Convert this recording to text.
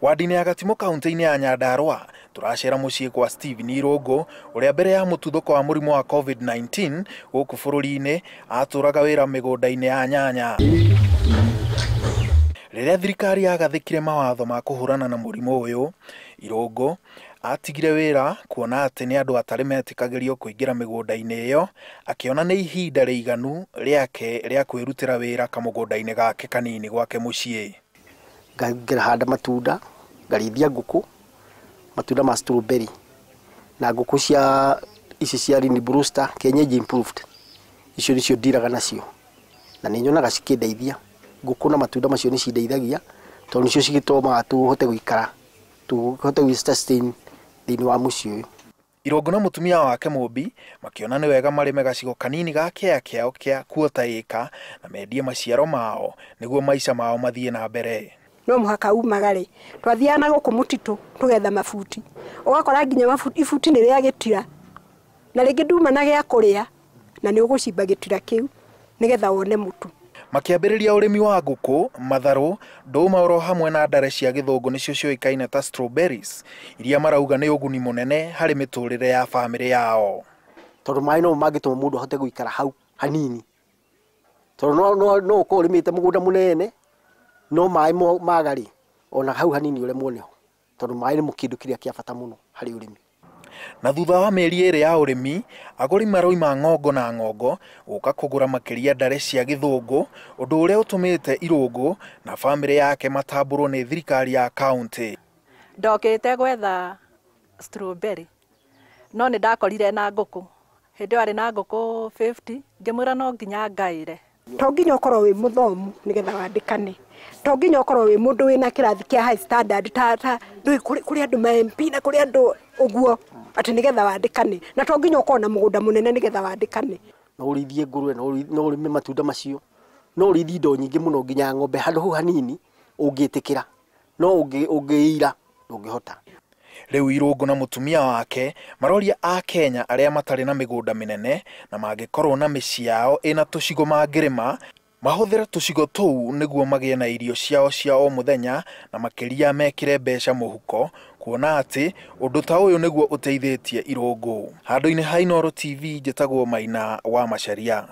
Wadi-inĩ ya Gatimu kaunti-inĩ ya Nyandarua tũracera mũciĩ kwa Stephen Irũngũ ũrĩa mbere ya mũtuthũko wa mũrimũ wa COVID-19 gũkũ bũrũri-inĩ atũraga wĩra mĩgũnda-inĩ ya nyanya. Rĩrĩa thirikari yagathĩkire mawatho ma kũhũrana na mũrimũ ũyũ, Irũngũ atigire wĩra kuona atĩ nĩ andũ atarĩ metĩkagĩrio kũingĩra mĩgũnda-inĩ ĩyo, akĩona nĩ ihinda rĩiganu rĩake rĩa kwĩrutĩra wĩra kamũgũnda-inĩ gake kanini gwake mũciĩ. Ngahanda matunda, ngarĩithia ngũkũ, matunda ma strawberry na ngũkũ cia ici cia Rini Brewster kienyeji improved, icio nĩcio ndiraga nacio na nĩ nyonaga cikĩndeithia. Ngũkũ na matunda macio nĩ cindeithagia tondũ nĩcio cigĩtũmaga tũhote gũikara, tũhote gwĩ sustain thĩinĩ wa mũciĩ ũyũ. Irũngũ na mũtumia wake Mũmbi makĩona nĩ wega marĩme gacigo kanini ga kĩea kĩao kĩa kuota ĩka na mendie maciaro mao nĩguo maica mao mathiĩ na mbere. No mũhaka umagare, twathiaga na gũkũ mũtitũ tũgetha mabuti, ũgakora nginya ibuti nĩ rĩa gĩtira na rĩngĩ nduma na gĩa kũrĩa na nĩ ũgũcimba gĩtira kĩu nĩgetha wone mũtu. Makĩambĩrĩria ũrĩmi wa ngũkũ, matharũ, ndũma oro hamwe na ndare cia gĩthũngũ nĩcio ciũĩkaine ta strawberries, iria marauga nĩ ũguni mũnene harĩ mĩtũrĩre ya bamĩrĩ yao. Tondũ maĩ no mangĩtũma mũndũ ahote gũikara hau hanini, tondũ no ũkorwo ũrĩmĩte mũgũnda mũnene no maĩ maga rĩ, ona hau hanini ũremwo nĩho, tondũ maĩ nĩmo kĩndũ kĩrĩa kĩa bata mũno harĩ ũrĩmi. Na thutha wa mĩeri ĩrĩ ya ũrĩmi, agũri maroima ng'ongo na ng'ongo gũka kũgũra makĩria ndare cia gĩthũngũ, ũndũ ũrĩa ũtũmĩte Irũngũ na bamĩrĩ yake matambũrwo nĩ thirikari ya kaunti. Ndokĩte gwetha strawberry no nĩ ndakorire na ngũkũ, hĩndĩ ĩyo arĩ na ngũkũ 50, ngĩmwĩra no nginya ngaĩre. To nginya ũkorwo wĩ mũthomu nĩgetha wandĩkane, to nginya ũkorwo wĩ mũndũ wĩna kĩrathi kĩa high standard ta kũrĩ andũ ma MP na kũrĩ andũ ũguo atĩ nĩgetha wandĩkane, na to nginya ũkorwo na mũgũnda mũnene nĩgetha wandĩkane. No ũrĩithie ngũrwe, no ũrĩme matunda macio, no ũrĩithie indo nyingĩ mũno nginya ng'ombe handũ hau hanini ũngĩtĩkĩra, no ũngĩira ndũngĩhota. Rĩu Irũngũ na mũtumia wake maroria a Kenya arĩa matarĩ na mĩgũnda mĩnene na mangĩkorwo na mĩciĩ yao ĩna tũcigo mangĩrĩma, mahũthĩre tũcigo tũu nĩguo magĩe na irio ciao cia o mũthenya na makĩria mekĩre mbeca mũhuko, kuona atĩ ũndũ ta ũyũ nĩguo ũteithĩtie Irũngũ. Handũ-inĩ ha Inooro TV njĩtagwo Maina wa Macharia.